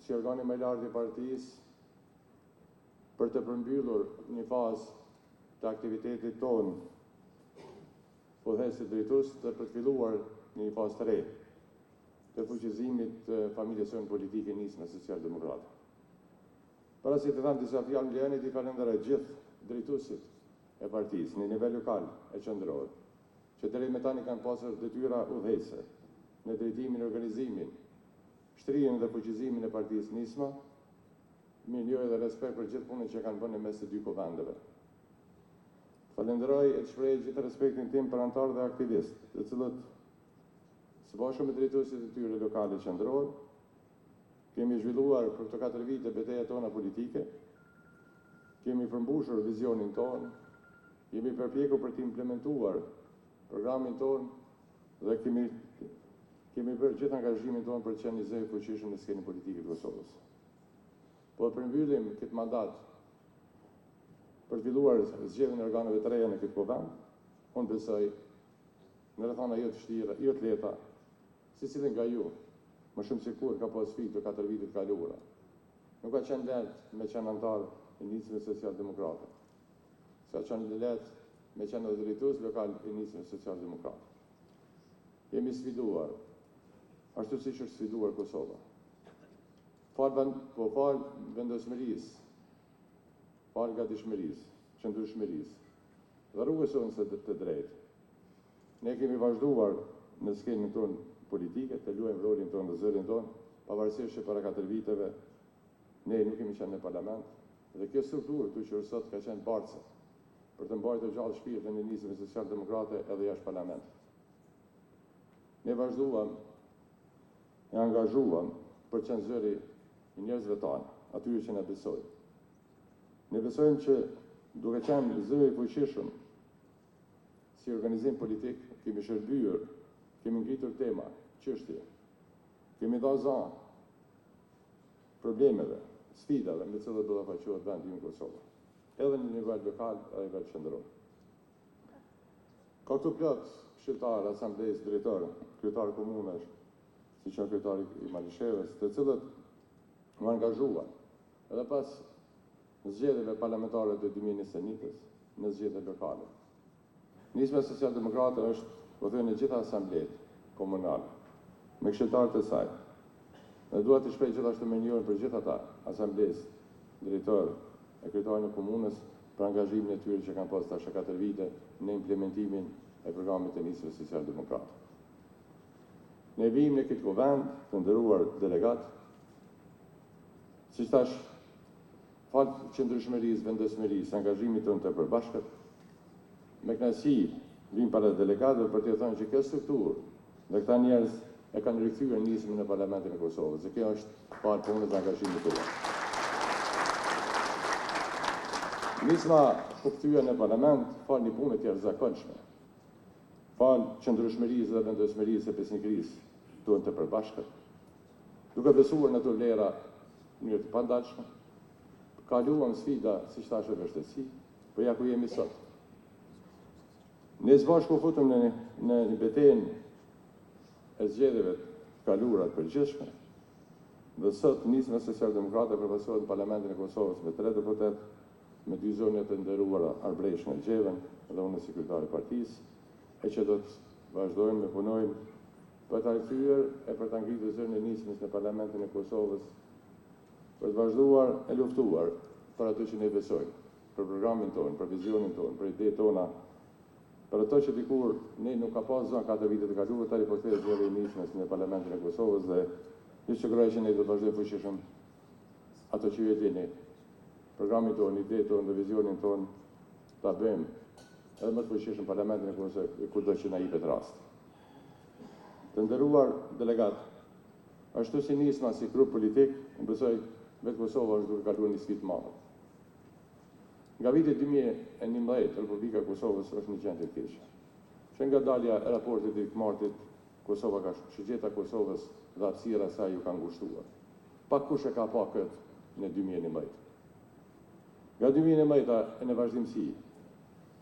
si organi më i lartë i partisë për të përmbyllur një fazë të aktivitetit tonë udhëheqës e drejtues dhe për të filluar një fazë të re të fuqizimit të familjes sonë politike Nisma Socialdemokrate. Para se të them disa fjalë, më lejoni t'i falënderoj gjithë drejtuesit e partisë në nivel lokal e qendror, që deri më tani kanë pasur detyra udhëheqëse në drejtimin, organizimin, shtrirjen dhe fuqizimin e partisë Nisma, mirënjohje dhe respekt për gjithë punën që kanë bërë në mes të dy kuvendeve. Falënderoj e të shpreh gjithë respektin tim për anëtarë dhe aktivistë, të cilët së bashku me drejtuesit e tyre lokale qendror, kemi zhvilluar për këto 4 vite betejat tona politike, kemi përmbushur vizionin tonë, jemi përpjekur për të implementuar programin tonë dhe kemi kemi bërë gjithë angazhimin tonë për të qenë një zë i fuqishëm në skenën politike të Kosovës. Po e përmbyllim këtë mandat për të filluar zgjedhjen e organeve të reja në këtë kuvend. Unë besoj në rrethana jo të vështira, jo të lehta, secili nga ju, më shumë se kurrë ka pas sfidë këto 4 vite të kaluara. Nuk ka qenë lehtë me qenë anëtar i Nismës Socialdemokrate. S'ka qenë lehtë me qenë edhe drejtues lokal i Nismës Socialdemokrate. Jemi sfiduar, ashtu siç është sfiduar Kosova. Falë po falë vendosmërisë, falë gatishmërisë, qëndrueshmërisë dhe rrugës sonë së të drejtë. Ne kemi vazhduar në skenën tonë politike të luajmë rolin tonë dhe zërin tonë, pavarësisht që para 4 viteve ne nuk kemi qenë në parlament dhe kjo strukturë këtu që është sot ka qenë bartëse për të mbajtur gjallë shpirtin e Nismës Socialdemokrate edhe jashtë parlamentit. Ne vazhduam e angazhuam për të qenë zëri i njerëzve tanë, atyre që na besojnë. Ne besojmë që duke qenë zëri i fuqishëm si organizim politik, kemi shërbyer, kemi ngritur tema, çështje, kemi dhënë za problemeve, sfidave me të cilat ballafaqohet vendi ynë Kosova, edhe në nivel lokal edhe në nivel qendror. Ka këtu plot këshilltarë, asambleistë, drejtorë, kryetarë komunash, siç janë kryetari i Malishevës, të cilët u angazhuan edhe pas zgjedhjeve parlamentare të 2021-ës në zgjedhjet lokale. Nisma Socialdemokrate është pothuaj në gjitha asambletë komunale, me këshilltarët e saj. Dhe dua të shpreh gjithashtu mirënjohjen për gjithë ata asambleistë, drejtorë e kryetarin e komunës për angazhimin e tyre që kanë pasur tash e 4 vite në implementimin e programit të Nismës Socialdemokrate. Ne vijmë në këtë kuvend, të nderuar delegat, siç thash, falë qëndrueshmërisë, vendosmërisë, angazhimit tonë të përbashkët, me kënaqësi vijmë para delegatëve për t'ju thënë që kjo strukturë dhe këta njerëz e kanë rikthyer nismën në Parlamentin e Kosovës dhe kjo është falë punës dhe angazhimit tuaj. Nisma u kthye në Parlament falë një pune të jashtëzakonshme, falë qëndrueshmërisë dhe vendosmërisë e besnikërisë tonë të përbashkët, duke besuar në ato vlera në mënyrë të pandalshme, kaluam sfida, siç thashë, vështirësi, po ja ku jemi sot. Ne së bashku u futëm në në një betejën e zgjedhjeve të kaluara të përgjithshme dhe sot Nisma Socialdemokrate përfaqësohet në Parlamentin e Kosovës me tre deputetë, me dy zonja të nderuara Arbëreshën e Xhevën dhe unë si kryetar i partisë, e që do të vazhdojmë me punojmë për ta rikthyer e për ta ngritur zërin e Nismës në Parlamentin e Kosovës, për të vazhduar e luftuar për ato që ne besojmë, për programin tonë, për vizionin tonë, për idetë tona, për ato që dikur ne nuk ka pas zë 4 vite të kaluar, tani po kthehet zëri i Nismës në Parlamentin e Kosovës dhe ju siguroj që ne do të vazhdojmë fuqishëm ato që ju e dini, programin tonë, idetë tonë dhe vizionin tonë ta bëjmë edhe më të fuqishëm Parlamentin e Kosovës e kudo që na jepet rasti. Të nderuar delegat, ashtu si Nisma si grup politik, unë besoj vetë Kosova është duke kaluar një sfidë të madhe. Nga viti 2011, Republika e Kosovës është në gjendje të keqe. Që nga dalja e raportit të Dick Martit, Kosova ka shigjeta Kosovës dhe hapësira e saj ju ka ngushtuar. Pak kush e ka pa këtë në 2011. Nga 2011 e në vazhdimësi,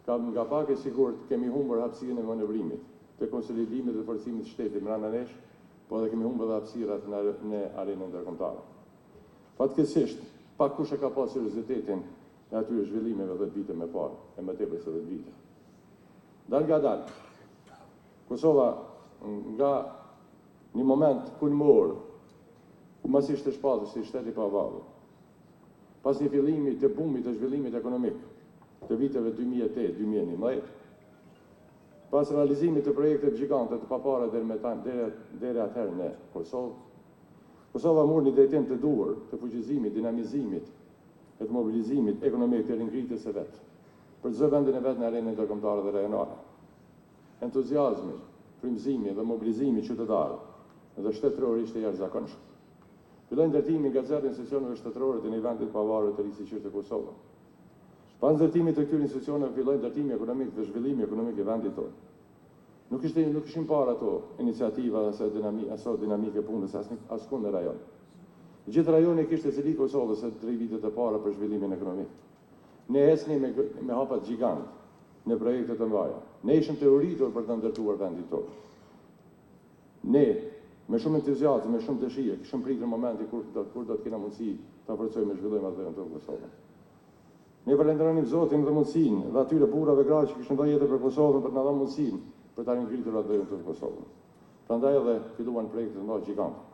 ka nga pak e sigurt kemi humbur hapësirën e manovrimit, të konsolidimit dhe forcimit të shtetit mbrenda nesh, po edhe kemi humbur edhe hapësirat në, në arenën ndërkombëtare. Fatkeqësisht, pakkush e ka pas seriozitetin e atyre zhvillimeve 10 vite më parë, e më tepër se 10 vite. Dalngadalë, Kosova nga një moment kulmor, ku masi ishte shpallur si shtet i pavarur, pas një fillimi të bumit të zhvillimit ekonomik të viteve 2008-2011, pas realizimit të projekteve gjigante të papara deri më tani deri deri atëherë në Kosovë, Kosova mori një drejtim të duhur të fuqizimit, dinamizimit e të mobilizimit ekonomik të ringritjes së vet, për të zënë vendin e vet në arenën ndërkombëtare dhe rajonale. Entuziazmi, frymëzimi dhe mobilizimi qytetar dhe shtetëror ishte i jashtëzakonshëm. Filloi ndërtimi nga zero i institucioneve shtetërore të një vendi të pavarur të ri siç ishte Kosova. Pas ndërtimit të këtyre institucioneve filloi ndërtimi ekonomik dhe zhvillimi ekonomik i vendit tonë. Nuk ishte nuk ishin parë ato iniciativa dhe aso dinami, aso dinamike punës asnjë askund në rajon. Gjithë rajoni kishte zili Kosovës së tri vitet e para për zhvillimin ekonomik. Ne ecnim me, me hapat gjigant në projekte të mëdha. Ne ishim të uritur për të ndërtuar vendin tonë. Ne, me shumë entuziazëm, me shumë dëshirë, kishim pritur momentin kur do, kur do të kena mundësi ta forcojmë e zhvillojmë atdheun tonë Kosovën. Ne falënderonim Zotin dhe mundësinë dhe atyre burrave gra që kishin dhënë jetën për Kosovën për të na dhënë mundësinë për ta ringritur atdheun tonë Kosovën. Prandaj edhe filluan projekte të mëdha gjigante.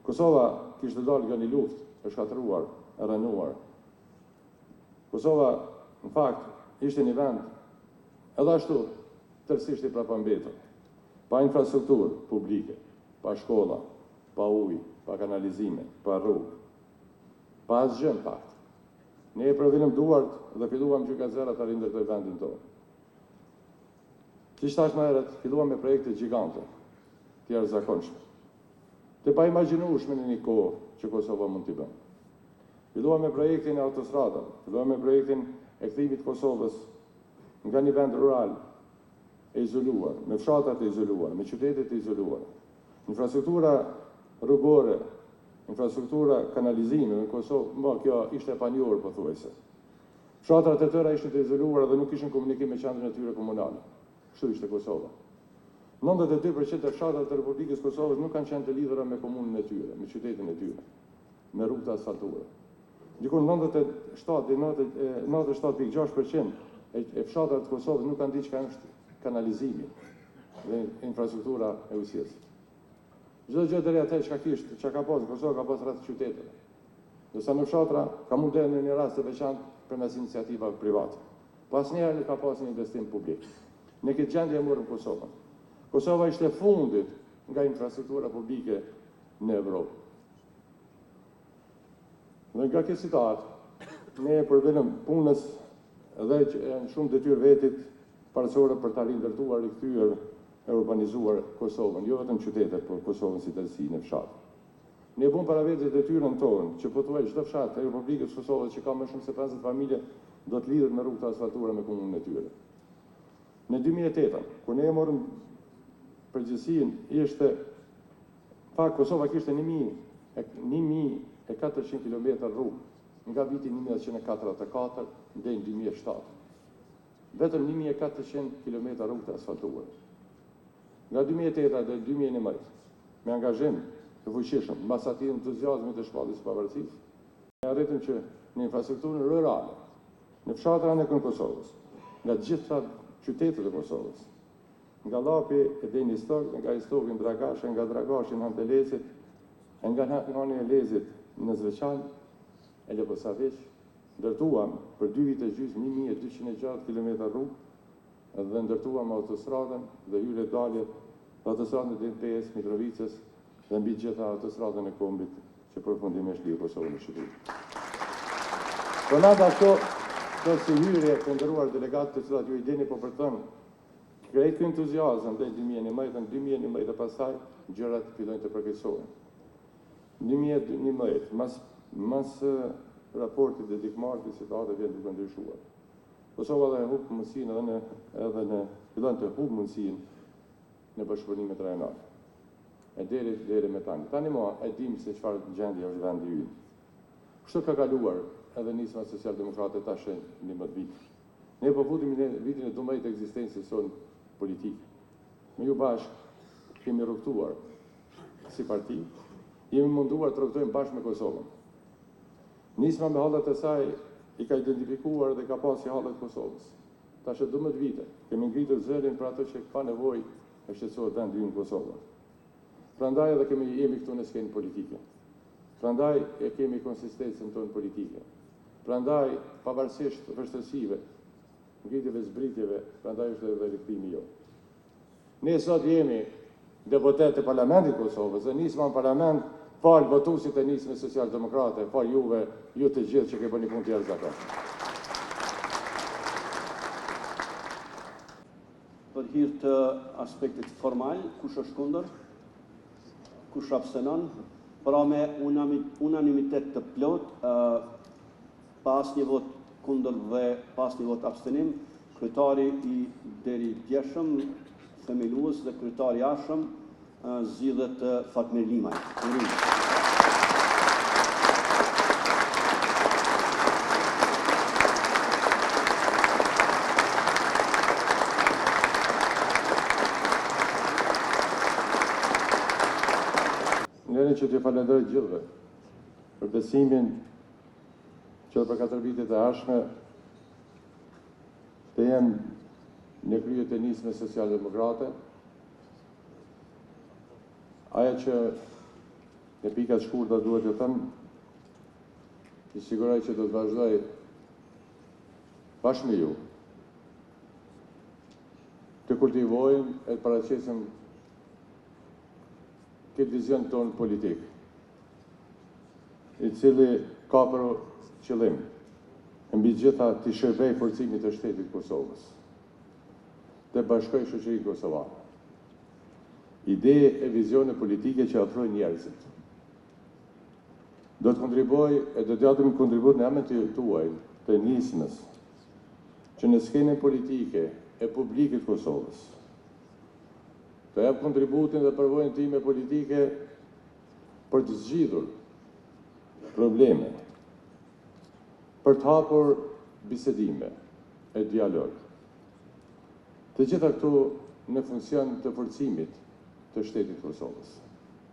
Kosova kishte dalë nga një luftë e shkatërruar, e rrënuar. Kosova, në fakt, ishte një vend edhe ashtu tërësisht i prapambetur, pa infrastrukturë publike, pa shkolla, pa ujë, pa kanalizime, pa rrugë, pa asgjë në fakt. Ne e përvëlëm duart dhe filluam që nga zero ta rindërtojmë vendin tonë. Siç thash më herët, filluam me projekte gjigante, të jashtëzakonshme, të paimagjinueshme në një kohë që Kosova mund t'i bën. Filluam me projektin e autostradave, filluam me projektin e kthimit të Kosovës nga një vend rural e izoluar, me fshatrat e izoluar, me qytetet e izoluara. Infrastruktura rrugore, infrastruktura kanalizime në Kosovë, më kjo ishte e panjohur pothuajse. Fshatrat e tëra ishin të izoluara dhe nuk kishin komunikim me qendrën e tyre komunale. Kështu ishte Kosova. 92% e fshatrave të Republikës Kosovës nuk kanë qenë të lidhura me komunën e tyre, me qytetin e tyre, me rrugë të asfaltuara. Diku 97 deri 97.6% e, e fshatrave të Kosovës nuk kanë ditë çka është kanalizimi dhe infrastruktura e ujësjellësit. Çdo gjë deri atëherë çka kishte, çka ka pas në Kosovë ka pas rreth qyteteve. Ndërsa në fshatra ka mundur në një rast të veçantë përmes iniciativave private. Po asnjëherë nuk ka pas një investim publik. Në këtë gjendje e morëm Kosovën. Kosova ishte fundit nga infrastruktura publike në Evropë. Dhe nga kjo situatë, ne e përvëlëm punës dhe në shumë detyrë vetit parësore për ta rindërtuar, rikthyer e urbanizuar Kosovën, jo vetëm qytetet, por Kosovën si tërësi në fshat. Ne vumë para vetes detyrën tonë, që pothuaj çdo fshat e Republikës së Kosovës që ka më shumë se 50 familje do të lidhet me rrugë të asfaltuara me komunën e tyre. Në 2008-ën, kur ne e morëm përgjegjësinë, ishte fakt Kosova kishte 1400 km rrugë nga viti 1944 deri në 2007. Vetëm 1400 km rrugë të asfaltuara. Nga 2008 deri në 2011, me angazhim të fuqishëm, mbas atij entuziazmit të shpalljes së pavarësisë, ne arritëm që në infrastrukturën rurale, në fshatra në kënd Kosovës, nga gjitha qytetet e Kosovës, nga Llapi e deri në Istog, nga Istogu në Dragash, nga Dragashi në Han të Elezit, e nga Hani i Elezit në Zveçan, e Leposaviq, ndërtuam për dy vite gjysmë 1260 km rrugë dhe ndërtuam autostradën dhe hyrje daljet dhe autostradën e deri Pejës, Mitrovicës dhe mbi gjitha autostradën e kombit që përfundimisht lidh Kosovën me Shqipërinë. Përmenda këto, këto si hyrje të nderuar delegatë të cilat ju i dini, po për të thënë, krejt ky entuziazëm deri 2011, në 2011 dhe pastaj gjërat fillojnë të përkeqësohen. 2011, mas, mas raportit të Dick Marty, situata vjen duke ndryshuar. Kosova dhe hup mundësinë edhe në edhe në fillon të hup mundësinë në bashkëpunimet rajonale. E deri deri me tani. Tani më e dim se çfarë gjendje është vendi ynë. Kështu ka kaluar edhe nisma socialdemokrate tash e 11 vite. Ne po futemi në vitin e 12 të ekzistencës sonë politike. Me ju bashkë kemi rrugëtuar si parti, jemi munduar të rrugëtojmë bashkë me Kosovën. Nisma me hallet e saj i ka identifikuar dhe ka pasë si hallet e Kosovës. Tash e 12 vite kemi ngritur zërin për ato që ka nevojë e shqetësohet vendi ynë Kosova. Prandaj edhe kemi jemi këtu në skenë politike. Prandaj e kemi konsistencën tonë politike. Prandaj, pavarësisht vështirësive, ngritjeve zbritjeve, prandaj është edhe rikthimi jonë. Ne sot jemi deputetë të Parlamentit të Kosovës dhe Nisma në Parlament falë votuesit e Nismës Socialdemokrate, falë juve, ju të gjithë që ke bërë një punë të jashtëzakonshme. Për hir të aspektit formal, kush është kundër? Kush abstenon? Pra me unanimitet të plotë, pa asnjë votë kundër dhe pa asnjë votë abstenim, kryetari i deridjeshëm, themelues dhe kryetari i ardhshëm, zgjidhet Fatmir Limaj. Urime. Më leni që t'ju falenderoj të gjithëve për besimin që edhe për 4 vitet e ardhshme të jem në krye të Nismës Socialdemokrate. Ajo që në pika të shkurta duhet të them, ju siguroj që do të vazhdoj bashkë me ju të kultivojmë e të paraqesim këtë vizion tonë politik, i cili ka për qëllim e mbi gjitha t'i shërbej forcimit të shtetit Kosovës, të bashkoj shoqërinë kosovare. Ide e vizione politike që afrojnë njerëzit. Do të kontribuoj e do të japim kontribut në emër të tuaj, të Nismës, që në skenën politike e publike të Kosovës, të jap kontributin dhe përvojën time politike për të zgjidhur probleme, për të hapur bisedime e dialog. Të gjitha këto në funksion të forcimit të shtetit të Kosovës.